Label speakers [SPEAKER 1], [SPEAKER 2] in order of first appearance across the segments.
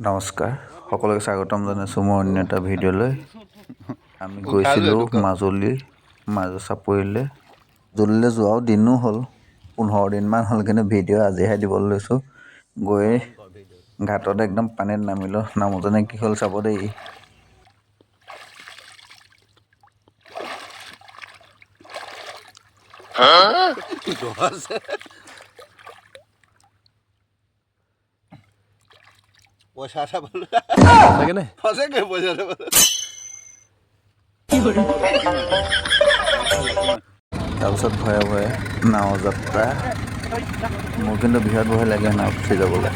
[SPEAKER 1] নমস্কাৰ, সকলোকে স্বাগতম জনাইছোঁ মোৰ অন্য এটা ভিডিঅ'লৈ। আমি গৈছিলোঁ মাজুলী, মাজু চাপৰিলৈ। মাজুলীলৈ যোৱাও দিনো হ'ল, 15 দিনমান হ'ল, কিন্তু ভিডিঅ' আজিহে দিবলৈ লৈছোঁ। গৈ ঘাটত একদম পানীত নামিলোঁ। নামোতেনে কি হ'ল চাব দেই।
[SPEAKER 2] পইচা এটা পালো।
[SPEAKER 3] সঁচাকে নে?
[SPEAKER 2] সঁচাকে পইচা এটা পালো।
[SPEAKER 1] তাৰপিছত ভয়ে ভয়ে নাও যাত্ৰা। মোৰ কিন্তু বিৰাট ভয় লাগে নাৱত উঠি যাবলৈ।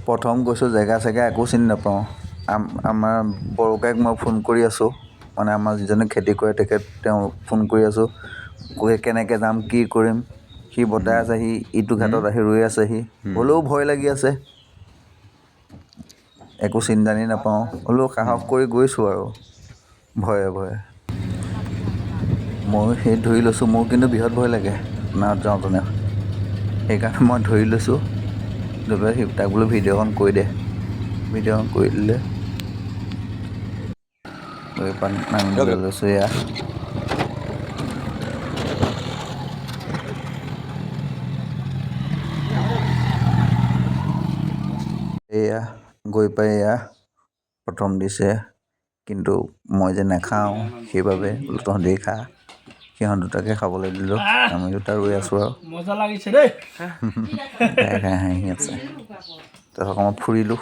[SPEAKER 1] প্ৰথম গৈছোঁ, জেগা চেগা একো চিনি নাপাওঁ। আমাৰ বৰকাইক মই ফোন কৰি আছোঁ, মানে আমাৰ যিজনে খেতি কৰে তেখেত, তেওঁ ফোন কৰি আছোঁ, গৈ কেনেকৈ যাম, কি কৰিম। সি বতাই আছে, সি ইটো ঘাটত আহি ৰৈ আছেহি। হ'লেও ভয় লাগি আছে, একো চিনি জানি নাপাওঁ। হ'লেও সাহস কৰি গৈছোঁ আৰু ভয়ে ভয়ে। মই সেই ধৰি লৈছোঁ, মোৰ কিন্তু বিৰাট ভয় লাগে নাৱত যাওঁতেনে, সেইকাৰণে মই ধৰি লৈছোঁ। লৈ পেলাই সি তাক বোলো ভিডিঅ'খন কৰি দে। ভিডিঅ'খন কৰি দিলে। গৈ পানীত নামিবলৈ লৈছোঁ। এয়া এয়া গৈ পাই এয়া প্ৰথম দিছে, কিন্তু মই যে নাখাওঁ, সেইবাবে বোলো তহঁতেই খা। সিহঁত দুটাকে খাবলৈ দিলোঁ, আমি দুটা ৰৈ আছোঁ আৰু।
[SPEAKER 4] মজা লাগিছে দেই।
[SPEAKER 1] খাই খাই হাঁহি আছে। তাৰপিছত অকণমান ফুৰিলোঁ।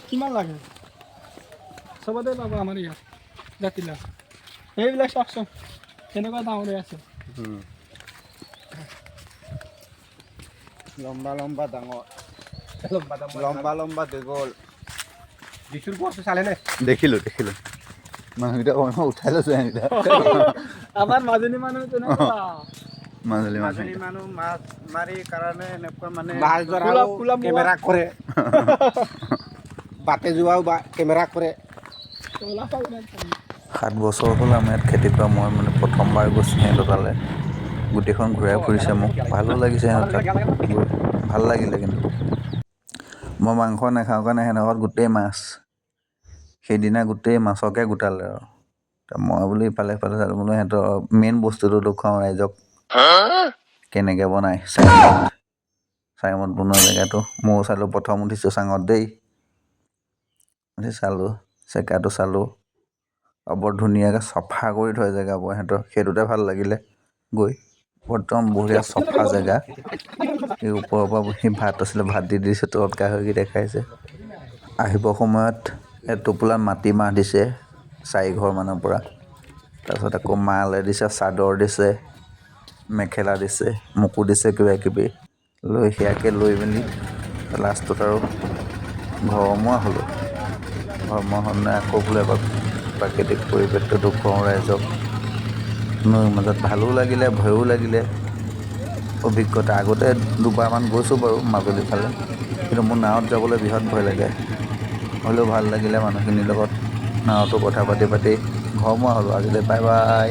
[SPEAKER 4] কিমান লাগে, চবতে পাব আমাৰ ইয়াত জাতিলাও। সেইবিলাক চাওকচোন, কেনেকুৱা ডাঙৰ হৈ আছে।
[SPEAKER 2] লম্বা লম্বা ডাঙৰ, লম্বা লম্বা দীঘল।
[SPEAKER 5] যিচুৰ গছটো চালে নে?
[SPEAKER 1] দেখিলোঁ দেখিলোঁ, মানুহকেইটা অকণমান উঠাই লৈছে সিহঁতকেইটা।
[SPEAKER 4] আমাৰ মাজুলী মানুহ তেনেকুৱা।
[SPEAKER 1] মাজুলী মানুহ।
[SPEAKER 2] মাজুলী মানুহ মাছ মাৰি কাৰণে এনেকুৱা মানে
[SPEAKER 5] মাছ ধৰাও
[SPEAKER 4] কোলা মোৱা।
[SPEAKER 5] কেমেৰা কৰে, বাটে যোৱাও বা কেমেৰা কৰে।
[SPEAKER 1] 7 বছৰ হ'ল আমাৰ ইয়াত খেতি কৰা, মই মানে প্ৰথমবাৰ গৈছোঁ সিহঁতৰ তালৈ। গোটেইখন ঘূৰাই ফুৰিছে মোক, ভালো লাগিছে সিহঁতৰ তাত গৈ, ভাল লাগিলে। কিন্তু মই মাংস নাখাওঁ কাৰণে সিহঁতৰ ঘৰত গোটেই মাছ, সেইদিনা গোটেই মাছকে গোটালে আৰু। মই বোলো ইফালে সিফালে চালোঁ, বোলো সিহঁতৰ মেইন বস্তুটো দেখুৱাওঁ ৰাইজক, কেনেকৈ বনায় চাইমত, চাইমত বনোৱা জেগাটো ময়ো চালোঁ। প্ৰথম উঠিছোঁ চাঙত দেই, উঠি চালোঁ, চেকাটো চালোঁ আৰু বৰ ধুনীয়াকৈ চফা কৰি থয় জেগাবোৰ সিহঁতৰ, সেইটোতে ভাল লাগিলে গৈ। একদম বঢ়িয়া চফা জেগা। এই ওপৰৰ পৰা সি ভাত আছিলে, ভাত দি দিছে, তলত গাহৰিকেইটা খাইছে। আহিব সময়ত এটোপোলা মাটিমাহ দিছে চাৰিঘৰমানৰ পৰা। তাৰপিছত আকৌ মালে দিছে, চাদৰ দিছে, মেখেলা দিছে, মোকো দিছে কিবা কিবি লৈ, সেয়াকে লৈ মেলি লাষ্টত আৰু ঘৰমুৱা হ'লোঁ। ঘৰমুৱা হ'লে আকৌ বোলে এবাৰ প্ৰাকৃতিক পৰিৱেশটো দেখুৱাওঁ ৰাইজক। নৈৰ মাজত ভালো লাগিলে, ভয়ো লাগিলে, অভিজ্ঞতা। আগতে দুবাৰমান গৈছোঁ বাৰু মাজুলীৰ ফালে, কিন্তু মোৰ নাৱত যাবলৈ বিৰাট ভয় লাগে। হ'লেও ভাল লাগিলে মানুহখিনিৰ লগত নাৱতো কথা পাতি পাতি ঘৰমুৱা হ'লোঁ। আজিলৈ বাই বাই।